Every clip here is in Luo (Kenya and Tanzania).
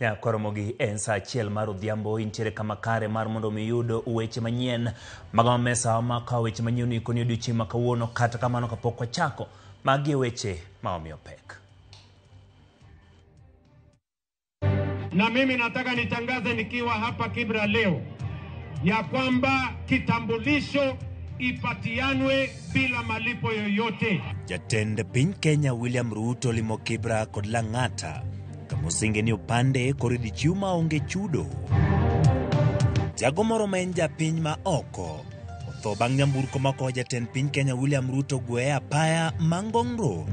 Nyakoromogi en saa achiel mar odhiambo intiere kama kare mar mondo mi yud weche manyien mago mesa ma kawo weche manyien ikoni odiochieng' ma kawuono. Kata kamano kapok wachako, magi e weche ma omiyo pek. Na mimi nataka nitangaze nikiwa hapa Kibra leo ya kwamba kitambulisho ipatianwe bila malipo yoyote. Jatend piny Kenya William Ruto limo Kibra kod Lang'ata kamosinge ni opande koro idhi chiw maonge chudo. Jago moro ma en japiny ma oko otho bang' nyamburko makowo jatend piny Kenya William Ruto gweye apaya ma Ngong Road.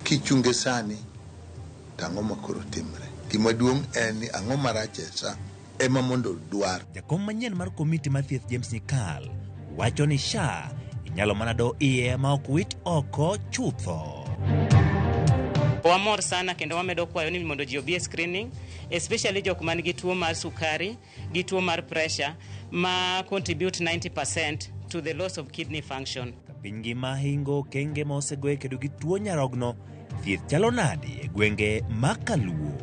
Kichunge sani to ang'o ma koro timre? Gima duong' en ni ang'o marach e sa ema mondo dwar. Jakom manyien mar komiti mar thieth James Nyikal wacho ni SHA inyalo mana do iye ma ok wit oko chutho. Wamor sana kendo wamedo kwayo ni mondo ji obi e screening, especially jok man gi tuo mar sukari gi tuo mar pressure ma contribute 90% to the loss of kidney function. Ka piny ngima hingo okenge ma osego e kedo gi tuo nyarogno, thieth chalo nade e gwenge ma Kaluo?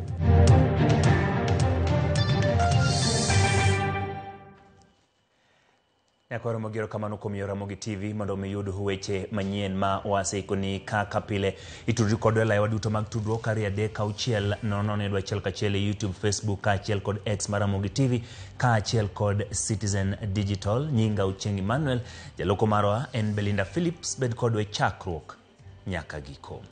Nyakwaro Ramogi, erokamano kuom yiero Ramogi TV mondo mi yud weche manyien ma waseikoni kaka pile. Itudri kodwa e laiwa duto mag tudruok 2 3 6 0 0 1 1 e YouTube, Facebook kaachiel kod X mar Ramogi TV kaachiel kod Citizen Digital. Nyinga Ochieng' Emmanuel, jaloko marwa en Belinda Phillips. Bed kodwa e chakruok nyaka giko.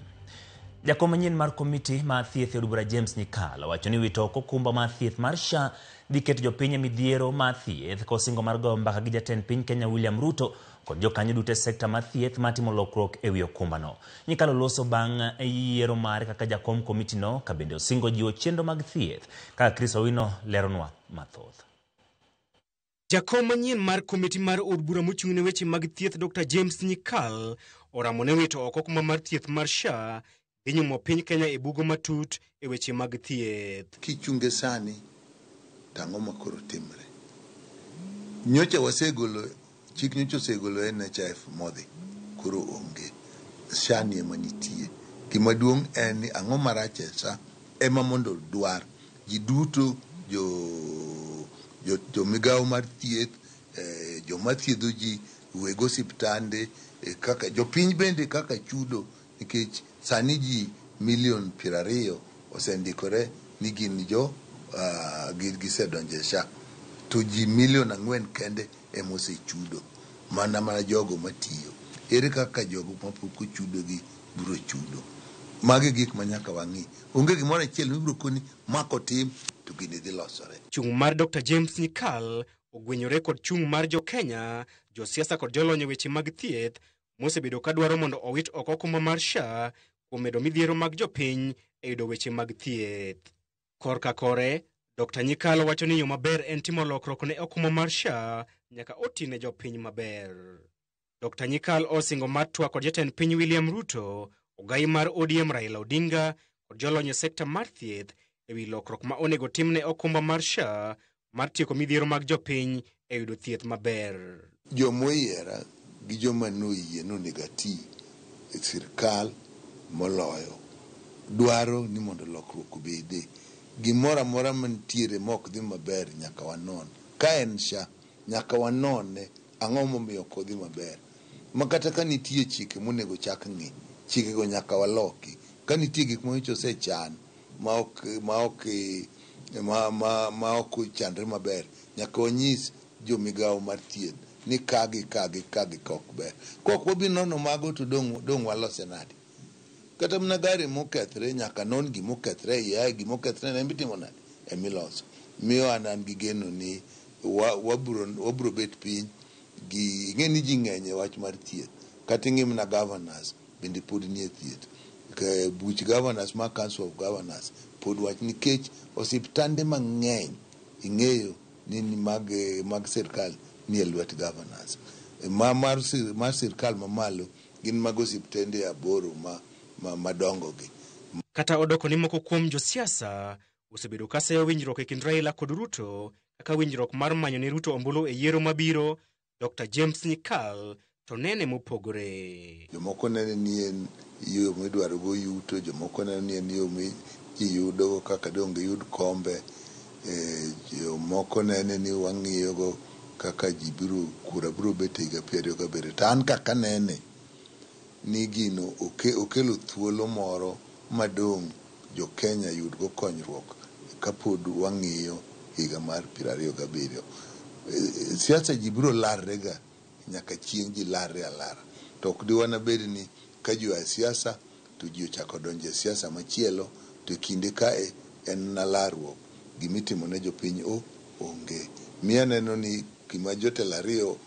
Jakom manyien mar komiti mar thieth e od bura James Nyikal owacho ni wito oko okumba mar thieth mar SHA dhi keto jopiny e midhiero mar thieth kosingo mar goyo mbaka gi jatend piny Kenya William Ruto kod jokanyo duto e sekta mar thieth mar timo lokruok e wi okumbano. Nyikal oloso bang' yiero mare kaka jakom komitino ka bende osingo jiwo chenro mag thieth kaka Chris Owino leronwa mathoth. Jakom manyien mar komiti mar od bura mochung' ne weche mag thieth Dr. James Nyikal oramo ne wito oko okumba mar thieth mar SHA dhi nyumo piny Kenya e bugo matut e weche mag thieth. Kichunge sani to ang'o ma koro timre? Nyocha wasegolo chik, nyocha osegolo NHIF modhi koro onge. SHA ni ema nitie. Gima duong' en ni ang'o marach e sa ema mondo dwar ji duto jo migawo mar thieth, joma thiedho ji, weg osiptande, kaka jopiny bende kaka chudo, nikech sani ji milion 20 osendikore ni gin jo gisedonjo e SHA to ji milion 4 kende ema osechudo, mana jogo matiyo. Ere kaka jogo mapok ochudo gi biro chudo? Magi gik ma nyaka wang'i. Onge gimoro achiel mibiro koni ma kotim to gini dhi losore. Chung' mar Dr. James Nyikal ogwenyore kod chung' mar jo-Kenya, josiasa kod jolony e weche mag thieth mosebedo ka dwaro mondo owit oko okumba mar SHA kuom medo midhiero mag jopiny e yudo weche mag thieth. Korka kore, Dr. Nyikal wacho ni yo maber en timo lokruok ne okumba mar SHA nyaka oti ne jopiny maber. Dr. Nyikal osingo mar twak kod jatend piny William Ruto, ogai mar ODM Raila Odinga kod jolony e sekta mar thieth ewi lokruok ma onego tim ne okumba mar SHA mar tieko midhiero mag jopiny e yudo thieth maber. Jomoyiera gi joma noyie nonego ati e sirkal moloyo dwaro ni mondo lokruok obede. Gimoro amora mantiere mok dhi maber nyaka wanon. Ka en SHA, nyaka wanone ang'o momiyo ok odhi maber. Ma kata ka nitie chike monego chak ng'i, chikego nyaka waloki. Ka nitie gik manyocha osechan ma ok ochanre maber, nyaka wanyis jomigawo mar thieth ni ka gi ka gi ka gi ka ok ber. Kok wabi nono mago to dong' walose nade? Kata mana gari mokethre nyaka non gimokethre e iye, ae gimokethre no emitimo nade? Emiloso. Miyo an gi geno ni wabro bet piny gi ing'e ni ji ng'eny e wach mar thieth. Kata ing'i mana governors bende pod nie thieth. Buch governors ma Council of Governors pod wach nikech osiptande mang'eny ing'eyo ni mag sirkal nie lwet governors. Ma mar sirkal mamalo gin mag osiptende 8 ma madongo gi. Kata odoko ni moko kuom josiasa osebedo ka seyo winjruok e kind Raila kod Ruto kaka winjruok mar manyo ne Ruto ombulu e yiero mabiro, Dr. James Nyikal to nene mopogore. Jomoko neno ni en yo midwaro go yuto, jomoko neno ni en yo ji yudo kaka dong giyud kombe. Jomoko nene ni wang'iyogo kaka ji biro kura biro bet e higa 27. To an kaka nene ni gino okelo thuolo moro madong' jo Kenya yudgo konyruok kapod wang'iyo higa mar 27. Siasa ji biro larre ga nyaka chieng' ji larre alara. To ok diwana bed ni ka ji oa e siasa to ji ochako donjo e siasa machielo to kinde kae en na larruok. Gimitimo ne jopiny o onge. Miyo aneno ni gima jotelo ariyo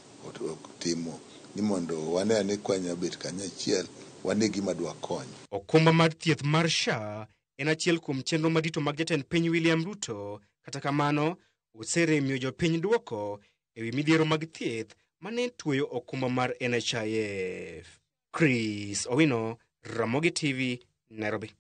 timo ni mondo wane ane kwanya bet kanyachiel wane gima dwa konyo. Okumba mar thieth mar SHA en achiel kuom chenro madito mag jatend piny William Ruto. Kata kamano, oseremiyo jopiny duoko ewi midhiero mag thieth mane tuoyo okumba mar NHIF. Chris Owino, Ramogi TV, Nairobi.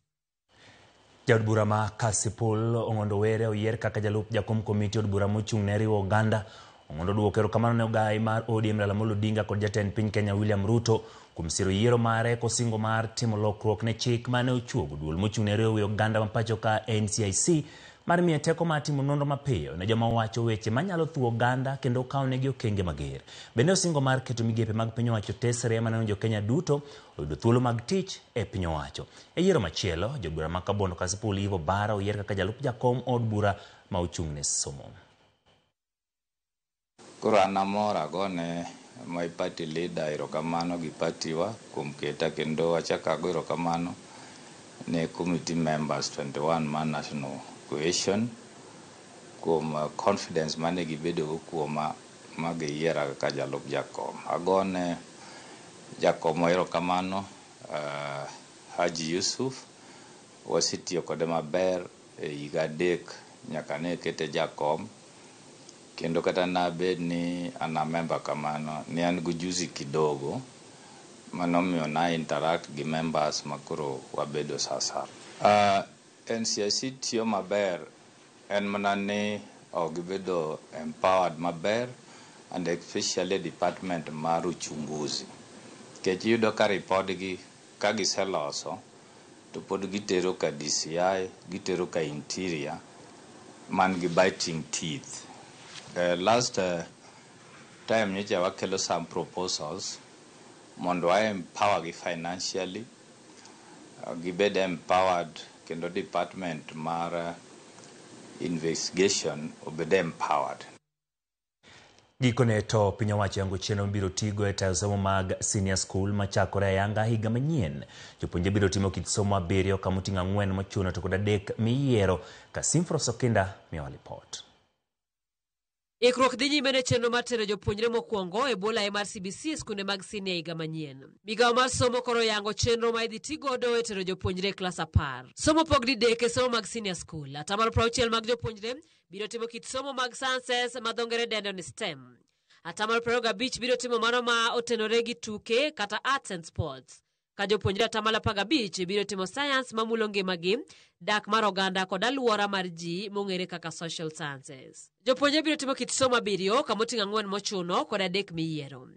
Jaod bura ma Kasipul Ong'ondo Were oyier kaka jalup jakom komiti od bura mochung' ne riwo oganda. Ong'ondo duoko erokamano ne ogai mar ODM Raila Amolo Odinga kod jatend piny Kenya William Ruto kuom siro yiero mare kosingo mar timo lokruok ne chik mane ochuogo duol mochung' ne riwo wi oganda ma pacho ka NCIC mar miye teko mar timo nonro mapiyo ne joma wacho weche manyalo thuo oganda kendo kawo negi okenge mager. Bende osingo mar keto migepe mag piny owacho tesre maneno jo-Kenya duto oyudo thuolo mag tich e piny owacho. E yiero machielo, jaod bura ma Kabondo Kasipul Eve Obara oyier kaka jalup jakom od bura ma ochung' ne somo. Koro an amor agone my party leader erokamano gi party wa kuom keta kendo achako ago erokamano ne committee members 21 mar National Cohesion kuom confidence mane gibedogo kuoma ma giyiera kaka jalup jakom. Agone jakomwa erokamano Haji Yusuf, wasetiyo kode maber e higa 3 nyaka ne kete jakom kendo kata nabed ni an a member kamano ne an gi ujuzi kidogo manomiyo na interact gi members makoro wabedo sasa. NCIC tiyo maber en mana ni ok gibedo empowered maber and especially department mar uchunguzi. Nikech iyudo ka ripodgi ka giseloso to pod gitero ka DCI, gitero ka Interior man gi biting teeth. Last time nyocha wakelo some proposals mondo wa empower gi financially, gibed empowered kendo department mar investigation obed empowered. Gikone to piny owacho yango chenro mibiro tigo e tayo somo mag senior school machakore ayanga higa manyien. Jopuonjre biro timo kit somo 7 kamoting'o 4 mochuno to kod 3 miyiero. Kasimfros Okinda miyowa lipot. Ikruok dhi nyime ne chenro mar tero jopuonjre mokwongo e bwo lai mar CBC e skunde mag senior higa manyien. Migawo mar somo koro yango chenro ma idhi ti godo e tero jopuonjre e klas 10. Somo pog didek e somo mag senior school. 60% mag jopuonjre biro timo kit somo mag sciences ma dho ngere dendo ni STEM. 25% biro timo mano ma otenore gi tuke kata arts and sports. Ka jopuonjre 15% biro timo science mamulo ngimagi, dak mar oganda kod alwora mar ji mong'ere kaka social sciences. Jopuonjre biro timo kit somo 7 kamoting'o 4 mochuno kod 3 miyiero.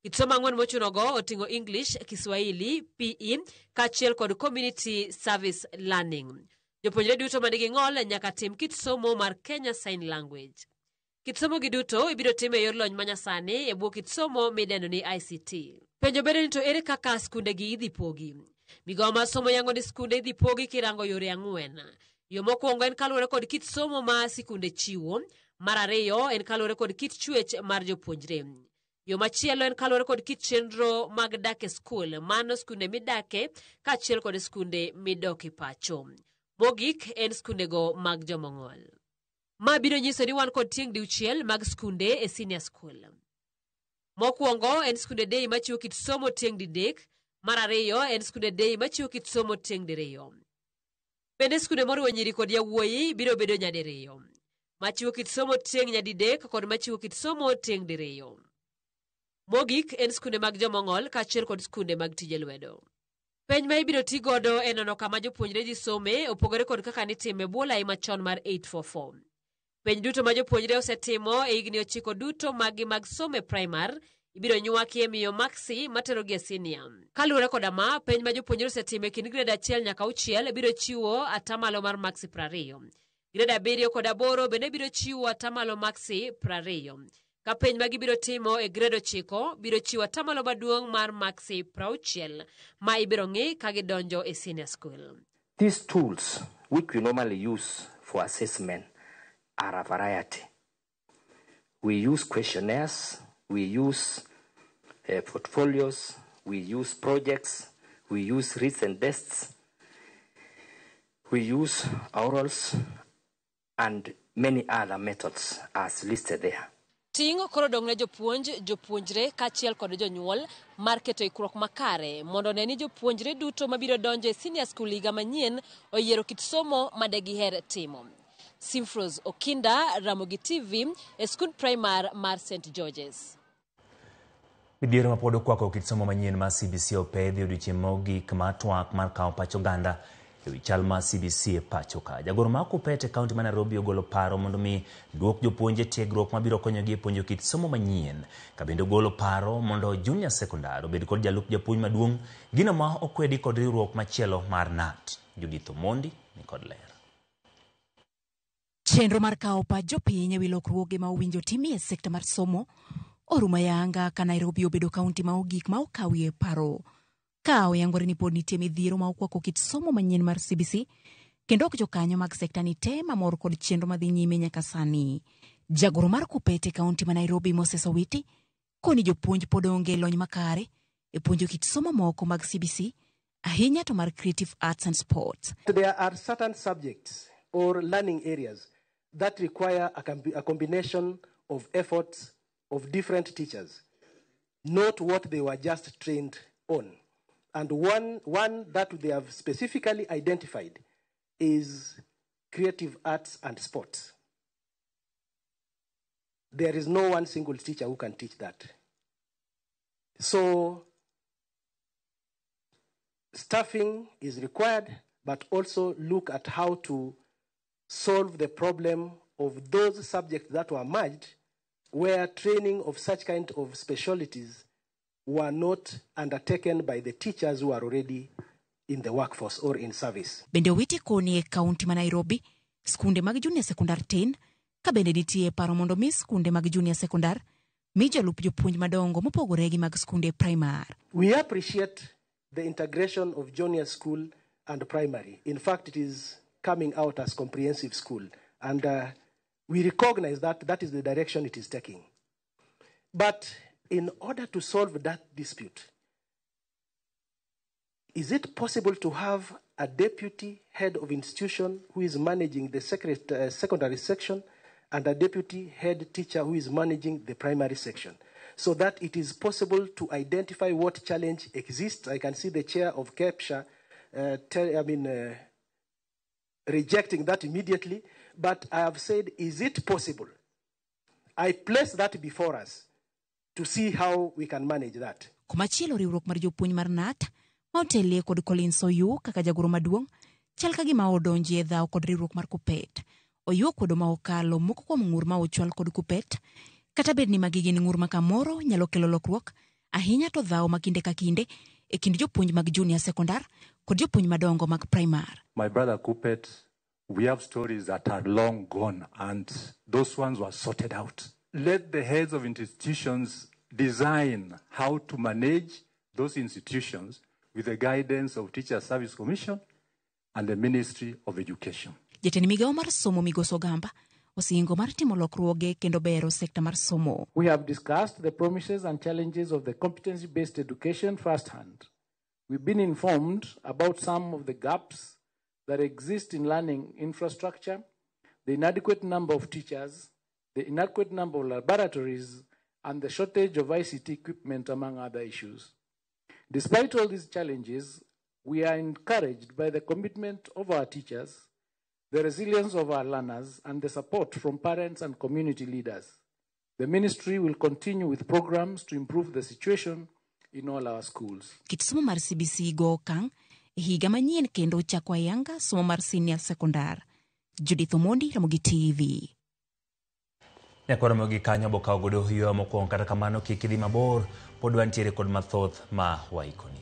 Kit somo 4 mochunogo oting'o English, Kiswahili, PE kaachiel kod Community Service Learning. Jopuonjre duto manigi ng'ol nyaka tim kit somo mar Kenya Sign Language. Kit somo gi duto ibiro tim e yor lony manyasani e bwo kit somo midendo ni ICT. Penjo bedo ni to ere kaka skunde gi idhi pogi? Migawo mar somo yango ni skunde idhi pogi kirango yore 4. Yo mokwongo en kaluwore kod kit somo ma sikunde chiwo. Mar ariyo en kaluwore kod kit chwech mar jopuonjre. Yo machielo en kaluwore kod kit chenro mag dak e skul, mano skunde midake kaachiel kod skunde midoke pacho. Mogik en skundego mag jomong'ol. Ma biro nyiso ni wan kod tieng' diuchiel mag skunde e senior school. Mokwongo en skunde day machiwo kit somo tieng' didek, mar ariyo en skunde day machiwo kit somo tieng' diriyo. Bende skunde moriwo nyiri kod yawuoyi biro bedo nyadiriyo, machiwo kit somo tieng' nyadidek kod machiwo kit somo tieng' diriyo. Mogik en skunde mag jomong'ol kaachiel kod skunde mag tije lwedo. Penj ma ibiro ti godo e nono kama jopuonjre dhi some opogore kod kaka nitime e bwo lai machon mar 844. Penj duto ma jopuonjre osetimo e higni 9 duto maggi mag somo e primar Ibiro nywaki e miyo maksi materogi e sinia. Kaluwore koda ma, penj ma jopuonjre osetimo e kind grade 1 nyaka 6 biro chiwo atamalo mar maksi 20. Grade 7 kod 8 bende biro chiwo atamalo maksi 20. Ka penj ma gibiro timo e grade 9 biro chiwo atamalo maduong' mar maksi 60 ma ibiro ng'i ka gidonjo e senior school. These tools, which we normally use for assessment, are a variety. We use questionnaires, we use portfolios, we use projects, we use written tests, we use orals, and many other methods as listed there. Ting' koro dong' ne jopuonj, jopuonjre kaachiel kod jonyuol mar keto ikruok makare mondo one ni jopuonjre duto mabiro donjo e senior school higa manyien oyiero kit somo ma de giher timo. Simfros Okinda, Ramogi TV, e skund primar mar St. George's. Midhiero ma pod okwako kit somo manyien mar CBC opedhi odiochieng' mogik mar twak mar kawo pach oganda e wi chal mar CBC e pacho ka. Jagoro mar KUPPET e kaunti ma Nairobi ogolo paro mondo mi duok jopuonj e tiegruok mabiro konyogi e puonjo kit somo manyien. Ka bende ogolo paro mondo junior secondary obed kod jalup japuonj maduong', gino ma okwedi kod riwruok machielo mar KNUT. Judith Omondi ni kod ler. Chenro mar kawo pach jopiny ewi lokruoge ma owinjo timie e sekta mar somo orumo ayanga ka Nairobi obedo kaunti ma ogik ma okawie paro. Ka oyangore ni pod nitie midhiero ma okwako kit somo manyien mar CBC kendo ok jokanyo mag sekta ni te mamor kod chenro madhi nyime nyaka sani. Jagoro mar KUPPET e kaunti ma Nairobi Moses Owiti koni jopuonj pod onge lony makare e puonjo kit somo moko mag CBC ahinya to mar Creative Arts and Sports. There are certain subjects or learning areas that require a combination of efforts of different teachers, not what they were just trained on. And one that they have specifically identified is creative arts and sports. There is no one single teacher who can teach that. So staffing is required, but also look at how to solve the problem of those subjects that were merged, where training of such kind of specialties were not undertaken by the teachers who are already in the workforce or in service. Bende Owiti koni e kaunti ma Nairobi, skunde mag junior secondary tin, ka bende nitie paro mondo mi skunde mag junior secondary mi jolup jopuonj madongo mopogore gi mag skunde primar. We appreciate the integration of junior school and primary. In fact, it is coming out as comprehensive school, and we recognize that that is the direction it is taking. But in order to solve that dispute, is it possible to have a deputy head of institution who is managing the secondary section and a deputy head teacher who is managing the primary section, so that it is possible to identify what challenge exists? I can see the chair of KEPSHA rejecting that immediately, but I have said, is it possible? I place that before us to see how we can manage that. Komachielo riwruok mar jopuonj mar KNUT ma otelie kod Collins Oyuu kaka jagoro maduong' chal ka gima odonjie e dhawo kod riwruok mar KUPPET. Oyuu okwedo ma okalo moko kuom ng'ur ma ochwal kod KUPPET kata bed ni magi gin ng'ur ma kamoro nyalo kelo lokruok ahinya to dhawo ma kinde ka kinde e kind jopuonj mag junior secondary kod jopuonj madongo mag primar. My brother KUPPET, we have stories that are long gone and those ones were sorted out. Let the heads of institutions design how to manage those institutions with the guidance of Teacher Service Commission and the Ministry of Education. Jatend migawo mar somo Migosi Ogamba osingo mar timo lokruoge kendo bero sekta mar somo. We have discussed the promises and challenges of the competency-based education firsthand. We've been informed about some of the gaps that exist in learning infrastructure, the inadequate number of teachers, the inadequate number of laboratories, and the shortage of ICT equipment, among other issues. Despite all these challenges, we are encouraged by the commitment of our teachers, the resilience of our learners, and the support from parents and community leaders. The ministry will continue with programs to improve the situation in all our schools. Kit somo mar CBC go okang' e higa manyien kendo chako ayanga somo mar senior secondary. Judith Omondi, Ramogi TV. Nyakwar Ramogi kanyo bokawo godo yweyo mokwongo, kata kamano kik idhi mabor, pod wantiere kod mathoth ma waikoni.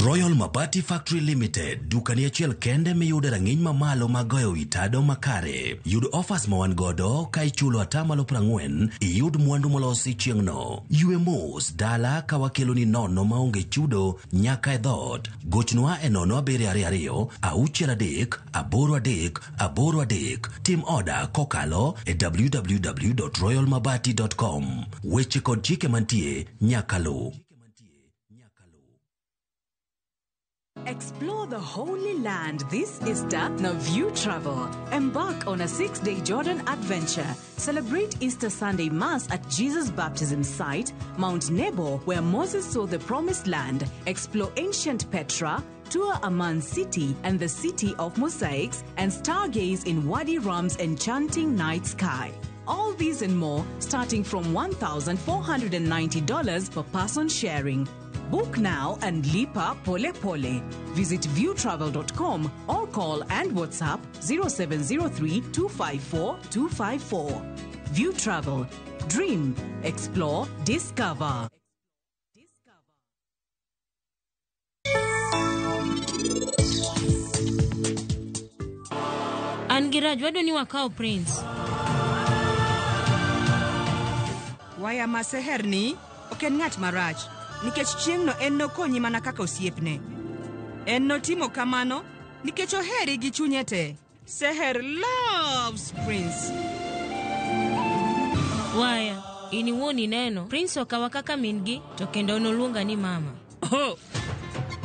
Royal Mabati Factory Limited, dukani achiel kende miyude rang'iny mamalo mag goyo wi tado makare. Yud offers ma wan godo ka ichulo atamalo 40 iyud mwandu molosi chieng'no. Ywe mos dala ka wakeloni nono maonge chudo nyaka e dhoot. Gochnwa e 0722 63 83 83. Tim oda kokalo e www.royalmabati.com. Weche kod chike mantie nyaka luw. Explore the Holy Land this Easter na View Travel. Embark on a 6-day Jordan adventure. Celebrate Easter Sunday Mass at Jesus' baptism site, Mount Nebo, where Moses saw the Promised Land. Explore ancient Petra, tour Amman City and the City of Mosaics, and stargaze in Wadi Rum's enchanting night sky. All these and more starting from $1,490 per person sharing. Book now and lipa pole pole. Visit viewtravel.com or call and WhatsApp 0703 254 254. View Travel. Dream, explore, discover. An gi Raj wadwa ni wakaw Prince. Waya ma Seher ni ok en ng'at marach, nikech chieng'no en nokonyi mana kaka osiepne. En notimo kamano nikech oheri gi chunye te. Seher loves Prince. Waya, in iwuon ineno, Prince okawa kaka min-gi to kendo noluonga ni mama. Oh,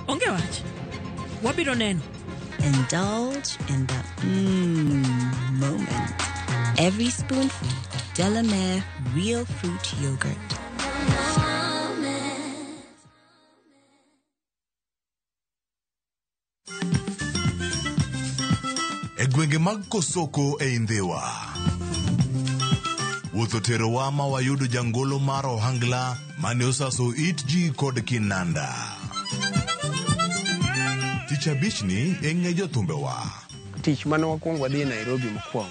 onge wach. Wabiro neno. Indulge in the moment. Every spoonful of Delamere real fruit yogurt. E gwenge mag Kosoko ei Ndhiwa. Wuoth oterowa ma wayudo jangolo mar ohangla mane osaso it ji kod kinanda. Tich abichni e ng'e jothumbewa. Tich mane wakwongo wadhi e Nairobi mokwongo,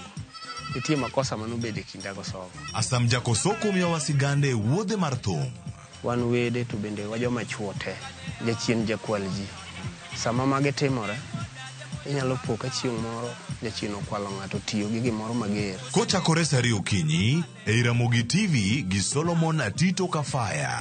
nitie makosa manobedo e kinda Kosovo. Asam Jakosoko miyowa sigande e wuodhe mar thum. Wan wede to bende wajoma chuo te, jachien jakwal ji. Sama magi timore, inyalo po ka chieng' moro jachien okwalo ng'ato tiyo gi gimoro mager. Kochakore saa ariyo okinyi ei Ramogi TV gi Solomon Atito Kafaya.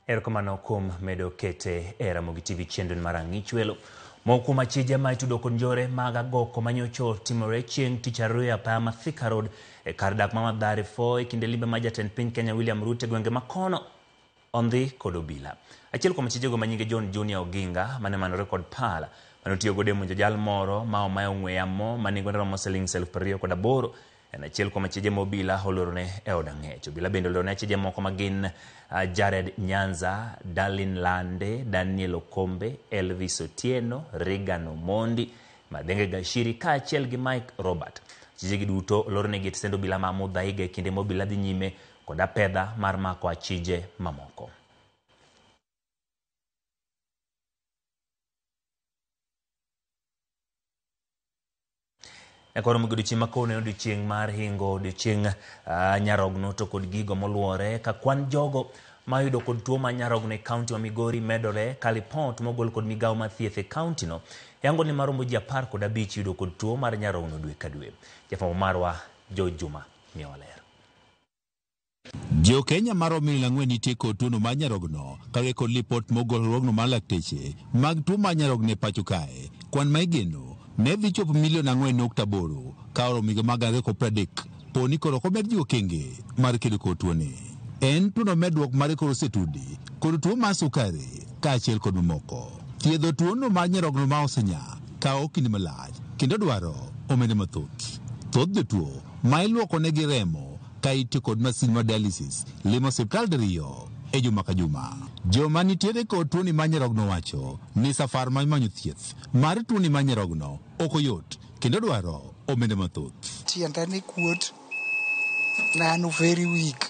Erokamano kuom medo kete e Ramogi TV chenro mar Ang'ich Welo. Moko kuom achije ma itudo kod njore mag agoko manyocha otimore chieng' tich ariyo e apaya ma Thika Road e kar dak ma Mathare 4 e kinde limbe ma jatend piny Kenya William Ruto e gwenge ma kono ondhi kod obila. Achiel kuom achijego ma nyinge John Junior Oginga mane manore kod pala mane otiyo godo e monjo jal moro ma omayo ong'we yamo ma nengone romo siling 28,000 en achiel kuom achije ma obila olorone e od ang'ech. Obila bende olorone achije moko ma gin Jared Nyanza, Darlin Lande, Daniel Okombe, Elvis Otieno, Regan Omondi, Madhenge Gashiri kaachiel gi Mike Robert. Achijegi duto olornegi e tesend obila ma Muthaiga e kinde ma obila dhi nyime kod apedha mar mako achije mamoko. Nyakoro odiochieng' ma kawuono en odiochieng' mar hingo odiochieng' nyarogno to kod gigo moluore ka kwan jogo mayudo kod tuo mar nyarogno e kaunti ma Migori medore ka lipot mogol kod migawo mar thieth e kaunti no yango ni maromo ji 15 yudo kod tuo mar nyarogno dwe ka dwe. Jafwambo marwa George Juma miyowa ler. Jo Kenya maromo milion 4 nitie kod tuono mar nyarogno kaluwore kod lipot mogol riwruogno mar lakteche mag tuo mar nyarogno e pacho kae. Kwan ma igeno ne dhi chopo milion 4.8 ka oromo higa mag 2030 po ni koro ok omed jiwo okenge mar kedo kod tuoni. En tuono medruok mare koro osetudi kod tuo mar sukari kaachiel kod mamoko. Thiedho tuono mar nyarogno ma osenya kawo kinde malach kendo dwaro omenda mathoth. Thoth jotuo ma iluoko negi remo ka itiyo kod masin mar dialysis limo osiptal diriyo. e juma ka juma. Joma nitiere kod tuoni mar nyarogno wacho ni safar mar manyo thieth mar tuoni mar nyarogno ok oyot kendo dwaro omenda mathoth. Tienda ne kuot, ne an very weak,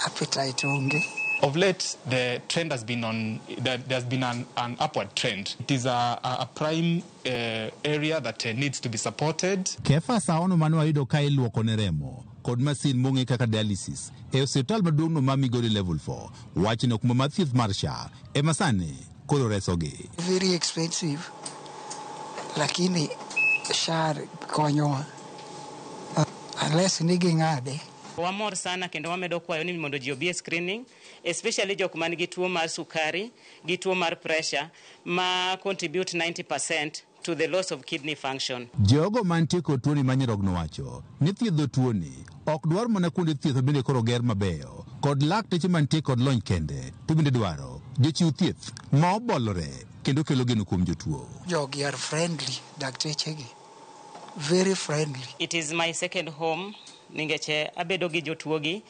appetite onge. Of late, the trend has been on, there's been an upward trend. It is a prime area that needs to be supported. Kefa Saono mane wayudo ka iluoko ne remo kod masin mong'e kaka dialysis e osiptal maduong'no ma Migori Level 4 wacho ni okumba mar thieth mar SHA ema sani koro resogi. Very expensive, lakini SHA konyowa unless ni ging'ade. Wamor sana kendo wamedo kwayo ni mondo ji obi e screening, especially jok man gi tuo mar sukari, gi tuo mar pressure, ma contribute 90% to the loss of kidney function. Jogo mantie kod tuoni mar nyarogno wacho ni thiedho tuoni ok dwar mana kuonde thieth mabende koro ger mabeyo kod lakteche mantie kod lony kende, to bende dwaro jochiw thieth ma obolore kendo kelo geno kuom jotuo. Jogi are friendly, daktechegi, very friendly. It is my second home, ningeche abedo gi jotuogi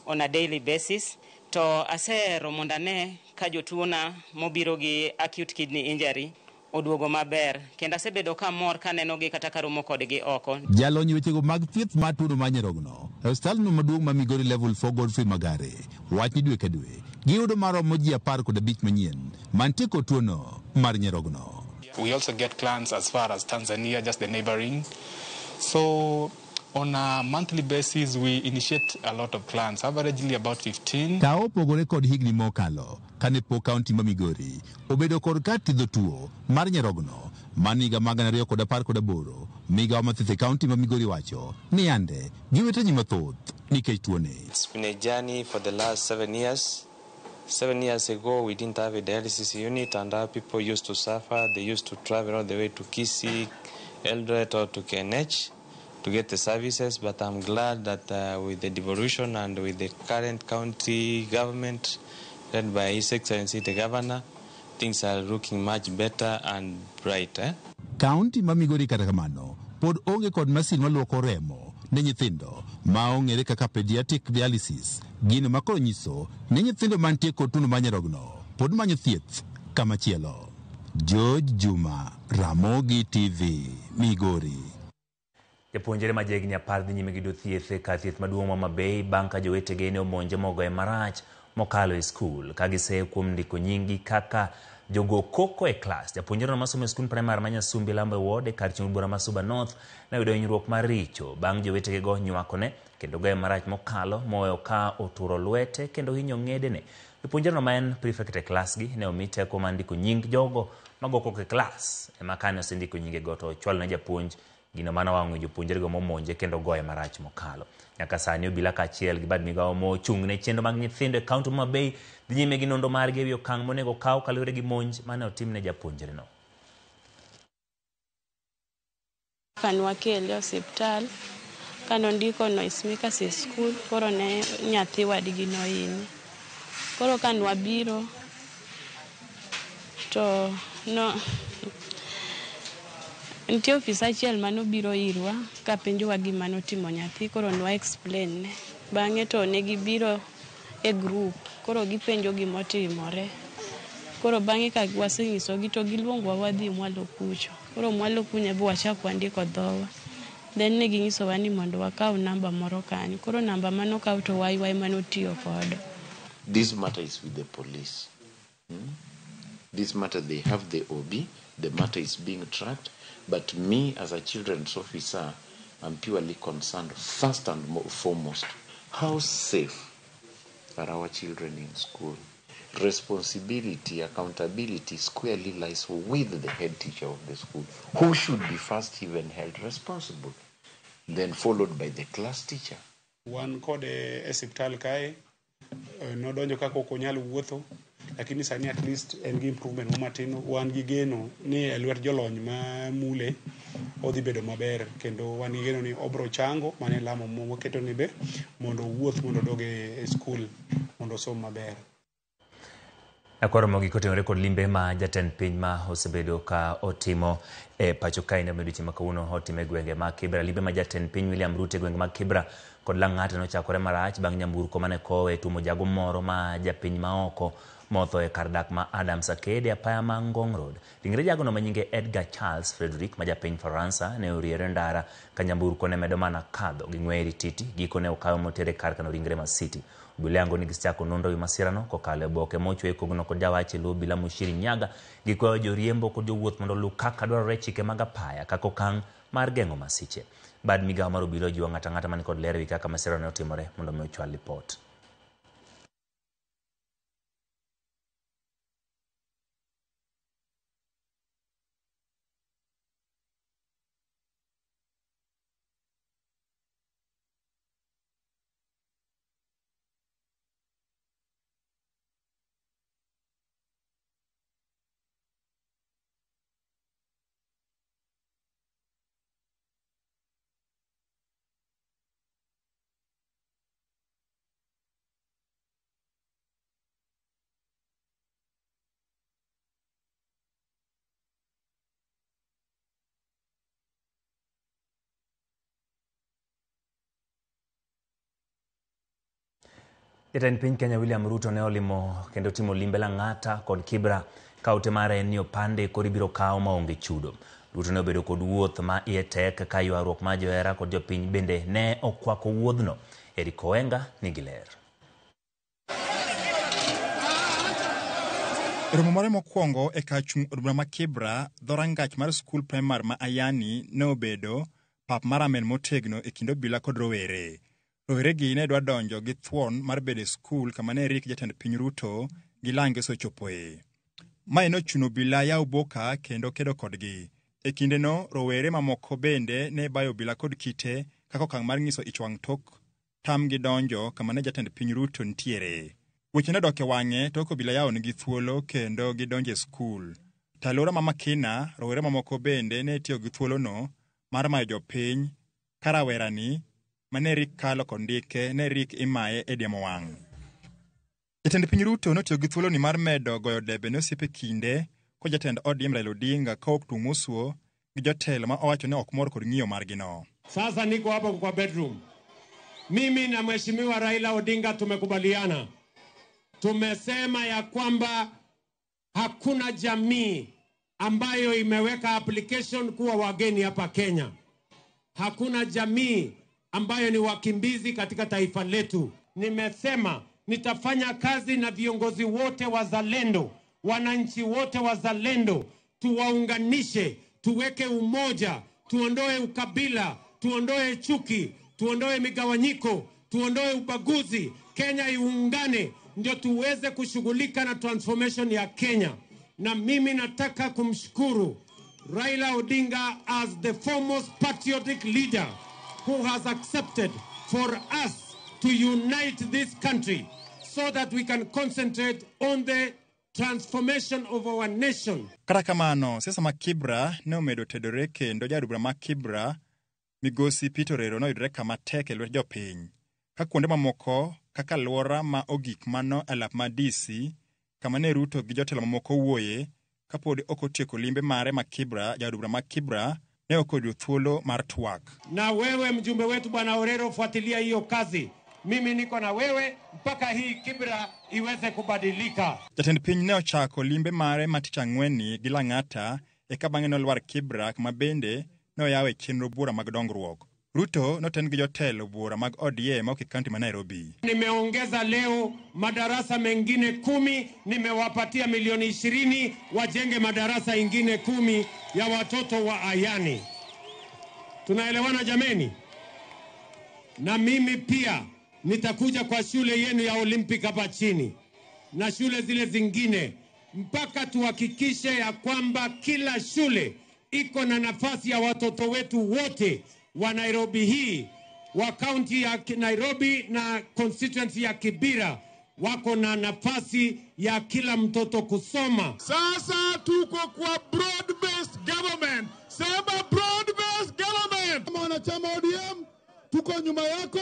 on a daily basis, to asehero mondo ane ka jotuona mobiro gi acute kidney injury oduogo maber, kendo asebedo kamor kaneno gi kata karomo kodgi oko. Jalony wechego mag thieth mar tuono mar nyarogno e osiptalno maduong' ma Migori Level 4 Godfrey Magare wach ni dwe ka dwe giyudo maromo ji 15 manyien mantie kod tuono mar nyarogno. We also get clients as far as Tanzania, just the neighboring. So on a monthly basis, we initiate a lot of clients, averagely about 15. Ka opogore kod higni mokalo, kane pok kaunti ma Migori obedo kod kar thiedho tuo mar nyarogno man higa mag 2018, migawo mathieth e kaunti ma Migori wacho ni yande giwito ji mathoth nikech tuoni. It's been a journey for the last 7 years. 7 years ago, we didn't have a dialysis unit, and our people used to suffer. They used to travel all the way to Kisii, Eldoret, or to KNH to get the services, but I'm glad that with the devolution and with the current county government led by His Excellency the Governor, things are looking much better and brighter. Kaunti ma Migori kata kamano pod onge kod masin maluoko remo ne nyithindo ma ong'ere kaka pediatric dialysis, gino ma koro nyiso ni nyithindo mantie kod tuo mar nyarogno pod manyo thieth kamachielo. George Juma, Ramogi TV, Migori. Japuonjre ma jahigni 10 dhi nyime gi yudo thieth e kar thieth maduong' ma Homa Bay bang' ka jowetege ne omonje mogoye marach mokalo e skul ka giseye kuom ndiko nyinggi kaka jogo koko e klas. Japuonjreno masomo e skund primar ma Nyasumbi Lambo Ward e kar chung' bura ma Suba North ne oyudo hinyruok maricho bang' jowetegego nywakone kendo goye marach mokalo moweyo ka oturo lwete kendo hinyo ng'edene. Japuonjreno ma en prefect e klasgi ne omi teko mar ndiko nying jogo mago koko e klas ema kane osendiko nyingego to ochwalo ne japuonj gino mane owang'o jopuonjrego momonje kendo goye marach mokalo. Nyaka sani obila kaachiel gi bad migawo mochung' ne chenro mag nyithindo e kaunti ma Homa Bay dhi nyime gi nonro margi ewi okang' monego okaw kaluwore gi monj mane otim ne japuonjreno. Kane wakele osiptal, kane ondiko noisemakers e skul, koro ne nyathi wadgi nohinye. Koro kane wabiro to no nitie ofisa achiel manobiro irwa kapenjowa gima notimo nyathi, koro nwa explain ne. Bang'e to ne gibiro e group, koro gipenjo gimotimore. Koro bang'e ka wasenyisogi to giluongowa wadhi mwalo kucho. Koro mwalo kuno be wachak wandiko dhowa. Then ne ginyisowa ni mondo wakaw namba moro kanyo. Koro namba manokaw to waiwa ema notiyo kodo. This matter is with the police. This matter, they have the OB, the matter is being tracked, but me as a children's officer, I'm purely concerned first and foremost, how safe are our children in school? Responsibility, accountability squarely lies with the head teacher of the school, who should be first even held responsible, then followed by the class teacher. Wan kode e osiptal kae, nodonjo kaka ok onyal wuotho, lakini sani at least en gi improvement matin. Wan gi geno ni e lwet jolony ma mule odhi bedo maber, kendo wan gi geno ni obro chango. Mano e lamo mwaketo ni be mondo owuoth mondo odog e skul mondo osom maber. Akwaro mogik otenore kod limbe ma jatend piny ma osebedo ka otimo e pacho kae ne odiechieng' ma kawuono otime e gwenge mag Kibra. Limbe ma jatend piny William Ruto e gwenge mag Kibra kod Lang'ata nochakore marach bang' nyamburko mane kowe tuomo jago moro ma japiny maoko motho e kar dak ma Adams Arcade e apaya ma Ngong Road. Ringre jagono ma nyinge Edgar Charles Frederick ma japiny Faransa ne oriere ndara ka nyamburko ne medo mana kadho gi ng'weye rititi. Gikone okawe motere kar kano ringre ma City. Obila yango ni gisechako nonro ewi masirano kokalo e oboke mochwe kogno kod jawach e lo obila Mushiri Nyaga. Gikwayo joriembo kod jowuoth mondo oluw kaka dwarore chike mag apaya kaka okang' mar geng'o masiche. Bad migawo mar obila ojiwo ng'ato ang'ata man kod ler ewi kaka masirano ne otimore mondo mi ochwal lipot. Jatend piny Kenya William Ruto ne olimo kendo timo limbe Lang'ata kod Kibra ka ote mare en ni opande koro ibiro kaw maonge chudo. Ruto ne obedo kod wuoth ma iye tek ka ywaruok mar johera kod jopiny bende ne okwako wuodhno. Eric Oenga nigi ler. E romo mare mokwongo e kar chung' od bura ma Kibra, dho rangach mar skul primar ma Ayani ne obedo pap mar amen motegno e kind obila kod rowere. Roweregi ne dwa donjo gi thuon mar bedo e skul kama ne rik jatend piny Ruto gi lange osechopoe. Mae nochuno obila yawo boka kendo kedo kodgi. E kindeno, rowere mamoko bende ne bayo obila kod kite kaka okang' mar nyiso ich wang' tok tamgi donjo kama ne jatend piny Ruto nitiere. Weche nodok e wang'e tok obila yawonegi thuolo kendo gidonjo e skul. To alwora ma Makina, rowere mamoko bende ne tiyo gi thuolono mar mayo jopiny ka rawerani mane rik kalo kod ndike ne rik imaye e diemo wang'. Jatend piny Ruto notiyo gi thuoloni mar medo goyo debe ne osiepe kinde kod jatend ODM Raila Odinga kowuok tung' mosuo gi jotelo ma owacho ni ok mor kod ng'iyo margino. Sasa niko hapo kwa bedroom. Mimi na Mheshimiwa Raila Odinga tumekubaliana. Tumesema ya kwamba hakuna jamii ambayo imeweka application kuwa wageni hapa Kenya. Hakuna jamii ambayo ni wakimbizi katika taifa letu. Nimesema nitafanya kazi na viongozi wote wazalendo, wananchi wote wazalendo, tuwaunganishe, tuweke umoja, tuondoe ukabila, tuondoe chuki, tuondoe migawanyiko, tuondoe ubaguzi. Kenya iungane ndio tuweze kushughulika na transformation ya Kenya. Na mimi nataka kumshukuru Raila Odinga as the foremost patriotic leader who has accepted for us to unite this country so that we can concentrate on the transformation of our nation. Kata kamano, siasa ma Kibra ne omedo tedore kendo jaod bura ma Kibra migosi Peter Orero noyudore kama tek e lwet jopiny. Ka kuonde mamoko kaka alwora ma ogik mano e lap ma DC kama ne Ruto gi jotelo mamoko wuoye kapod ok otieko limbe mare ma Kibra, jaod bura ma Kibra ne ok oyudo thuolo mar twak. Na wewe mjumbe wetu Bwana Orero, fuatilia hiyo kazi. Mimi niko na wewe mpaka hii Kibra iweze kubadilika. Jatend piny ne ochako limbe mare ma tich ang'wenni gi Lang'ata eka bang'e nolwar Kibra kama bende ne oyawe chenro bura mag dongruok. Ruto noten gi jotelo bura mag ODM ma ok e kaunti ma Nairobi. Nimeongeza leo madarasa mengine 10, nimewapatia milioni 20 wajenge madarasa ingine 10 ya watoto wa Ayani. Tunaelewana jameni? Na mimi pia nitakuja kwa shule yenu ya Olympic hapa chini na shule zile zingine mpaka tuhakikishe ya kwamba kila shule iko na nafasi ya watoto wetu wote wa Nairobi hii, wa kaunti ya Nairobi na constituency ya Kibera, wako na nafasi ya kila mtoto kusoma. Sasa tuko kwa broad-based government. Sema broad-based government. Kama wanachama ODM, tuko nyuma yako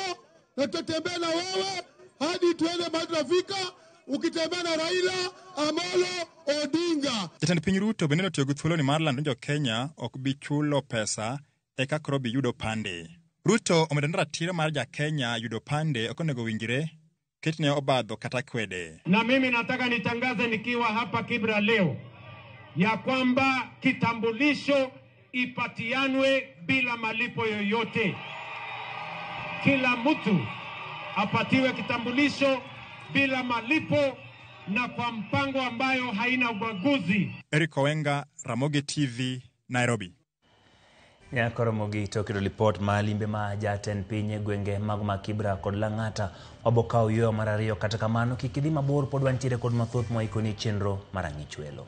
na tutatembea na wewe hadi tuende mahali tunafika. Ukitembea na Raila Amolo Odinga. Jatend piny Ruto bende notiyo gi thuoloni mar lando ni jo-Kenya ok bi chulo pesa eka koro bi yudo opande. Ruto omedo ni ratiro mar ja-Kenya yudo opande ok onego winjre ketne obadho kata kwede. Na mimi nataka nitangaze nikiwa hapa Kibra leo ya kwamba kitambulisho ipatianwe bila malipo yoyote. Kila mtu apatiwe kitambulisho bila malipo na kwa mpango ambayo haina ubaguzi. Eric Owenga, Ramogi TV, Nairobi. Nyakoro mogik to keto lipot ma limbe ma jatend piny e gwenge mago ma Kibra kod Lang'ata wabokawo yueyo mar ariyo. Kata kamano kik idhi mabor, pod wantiere kod mathoth mwaikoni chenro mar ang'ichwelo.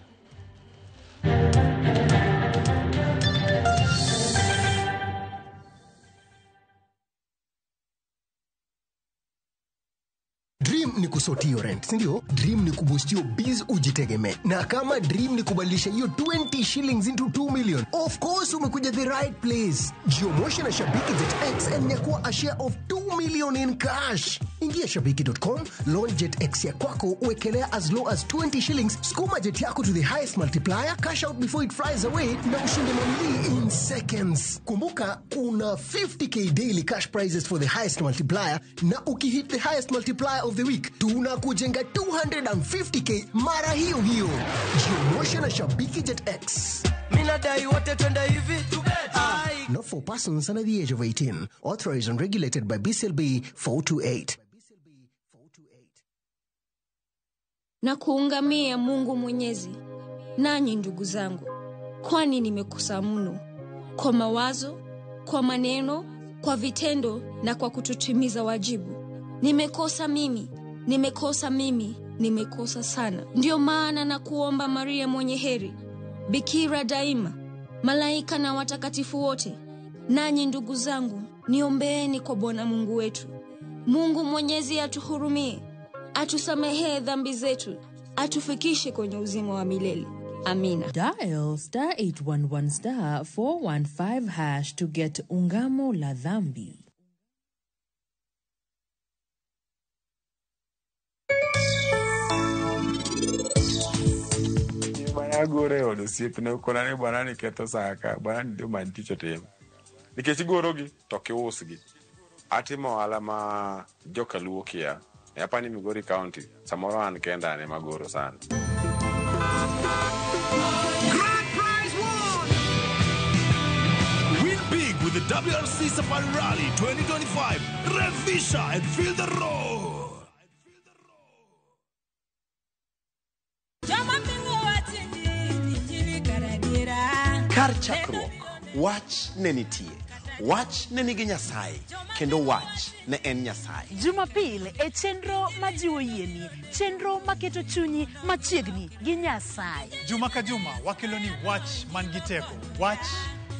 Dream ni kusort hiyo rent, si ndio? Dream ni kuboost hiyo biz ujitegemee. Na kama dream ni kubadilisha hiyo 20 shillings into 2 million, of course umekuja the right place. Jiomoshe na Shabiki Jet X and nyakua a share of 2 million in cash. Ingia shabiki.com, launch Jet X ya kwako, uwekelea as low as 20 shillings, sukuma jet yako to the highest multiplier, cash out before it flies away na ushinde mamili in seconds. Kumbuka kuna 50k daily cash prizes for the highest multiplier, na ukihit the highest multiplier of the week tunakujenga 250k mara hiyo hiyo. Jiomoshe na Shabiki Jet X. Minadai wote twende hivi. Not for persons under the age of 18. Authorized and regulated by BCLB 428. Na kuungamia Mungu Mwenyezi, nanyi ndugu zangu, kwani nimekosa mno kwa mawazo, kwa maneno, kwa vitendo na kwa kutotimiza wajibu. Nimekosa mimi, nimekosa mimi, nimekosa sana. Ndiyo maana na kuomba Maria mwenye heri, Bikira daima, malaika na watakatifu wote, nanyi ndugu zangu, niombeeni kwa Bwana Mungu wetu. Mungu Mwenyezi atuhurumie, atusamehee dhambi zetu, atufikishe kwenye uzima wa milele. Amina. Dial star 811 star 415 hash to get Ungamo la Dhambi. Bwana gore od osiepne okona ni bwana ni ketho saka, bwana ni dhi omany tich otim. Nikech igorogi to ok iusgi. Atimo ohala ma joka Luo kia. Apani Migori County, samoro an kenda an ema agoro sana. Grand prize won! Win big with the WRC Safari Rally 2025. Revisha and feel the roar. Kar chakruok, wach ne nitie. Wach ne nigi Nyasaye, kendo wach ne en Nyasaye. Jumapil e chenro majiwo yieni, chenro maketo chunyi machiegni gi Nyasaye. Juma ka juma wakelo ni wach man gi teko, wach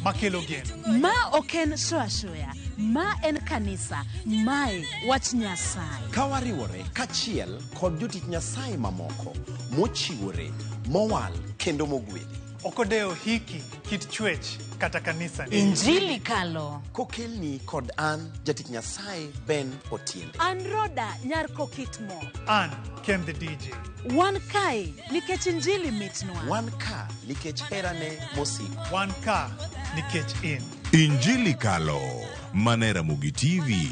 makelo geno. Ma ok en shoya shoya, ma en kanisa, mae wach Nyasaye. Ka wariwore kachiel kod jotich Nyasaye mamoko, mochiwore, mowal kendo mogwedhi. Ok odewo hiki, kit chwech kata kanisa ni. Injili kalo. Kokelni kod an jatich Nyasaye Ben Otiende. An Roda nyar Kokitmo. An Ken the DJ. Wan kae nikech injili mitnwa. Wan ka nikech herane mosiko. Wan ka nikech in. Injili Kalo, mana Ramogi TV.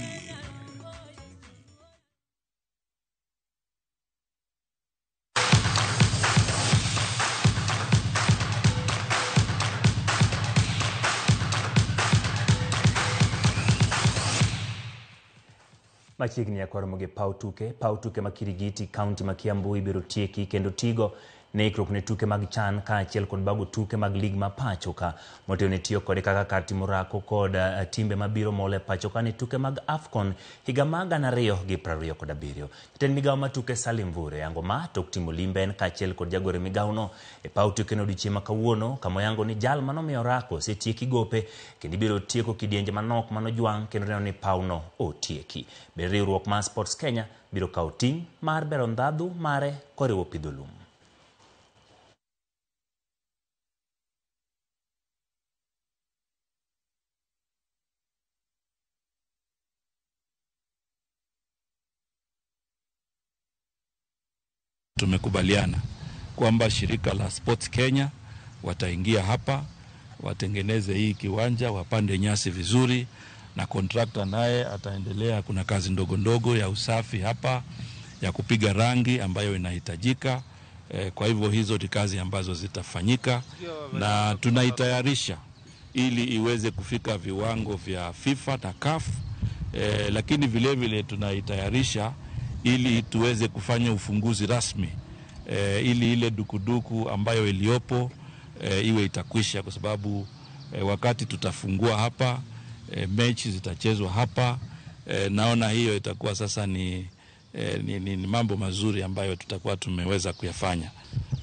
Machiegni nyakwaromo gi paw tuke ma Kirigiti, kaunti ma Kiambu ibiro tieki kendo tigo ne ikruok ne tuke mag CHAN kaachiel kod bago tuke mag lig ma pacho ka. Motelo ne tiyo kode kaka kar timo orako kod timbe mabiro molo e pacho ka ne tuke mag AFCON higa mar 2027. Jatend migawo mar tuke Salim Mvure oyango ma tok timo limbe en kaachiel kod jagoro migawono e paw tuke no odiochieng' ma kawuono, kama oyango ni jal manomiyo orako osetieki gope kendo ibiro tieko kidienje manok manojwang' kendo neno ni pawno otieki. Bende riwruok mar Sports Kenya biro kawo ting' mar bero ndhadhu mare koriwo pidho lum. Tumekubaliana kwamba shirika la Sports Kenya wataingia hapa watengeneze hii kiwanja, wapande nyasi vizuri, na kontrakta naye ataendelea. Kuna kazi ndogo ndogo ya usafi hapa ya kupiga rangi ambayo inahitajika. Kwa hivyo hizo ni kazi ambazo zitafanyika na tunaitayarisha ili iweze kufika viwango vya FIFA na CAF. Lakini vile vile tunaitayarisha ili tuweze kufanya ufunguzi rasmi, ili ile dukuduku ambayo iliyopo iwe itakwisha, kwa sababu wakati tutafungua hapa, mechi zitachezwa hapa. Naona hiyo itakuwa sasa ni mambo mazuri ambayo tutakuwa tumeweza kuyafanya.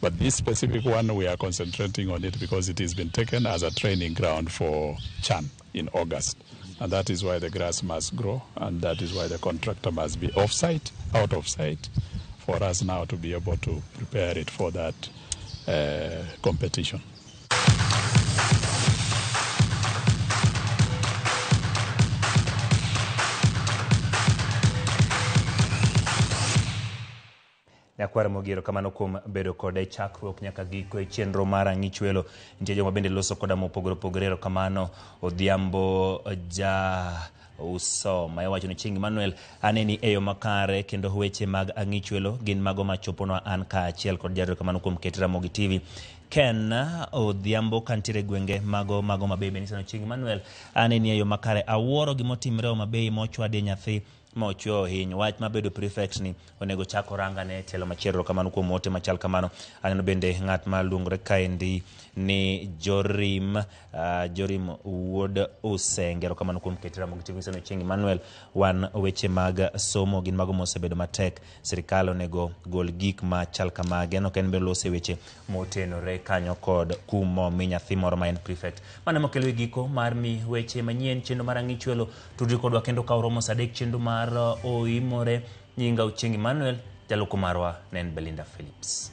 But this specific one, we are concentrating on it because it has been taken as a training ground for CHAN in August. And that is why the grass must grow, and that is why the contractor must be off-site, out of sight, for us now to be able to prepare it for that competition. Nyakwar Mogiro kamano kuom bedo kode chakruok nyaka giko e chenro mar Ang'ichwelo. Nitie joma bende loso koda mopogore opogore. Erokamano Odhiambo ja usoma iwacho ni Chieng' Emmanuel aneni e yo makare kendo weche mag Ang'ichwelo gin mago machoponwa an kaachiel kod jarit. Kamano kuom ket Ramogi TV. Ken Odhiambo kantiere gwenge mago Homa Bay bende Chieng' Emmanuel aneni e yo makare. Awuoro gimotimre Homa Bay mochwadie nyathi ma ochwe ohiny. Wach mabedo prefect ni onego chak oranga ne telo machielo. Kamano kuom ote machal kamano. Aneno bende ng'at ma luongore kaendi ni Jorim, Jorim wuod Usenge. Erokamano kuom ket Ramogi TV. Nyiso ni Chieng' Emmanuel wan weche mag somo gin mago mosebedo matek. Sirikal onego gol gik machal kamagi. Aneno ka en be lose weche motenore kanyo kod kum momi nyathi moro ma en prefect. Mano emokelo e giko mar mi weche manyien chenro mar Ang'ichwelo. Tudri kodwa kendo ka oromo saa 3 chenro mar Oimore. Nyinga Ochieng' Emmanuel, jaloko marwa ne en Belinda Phillips.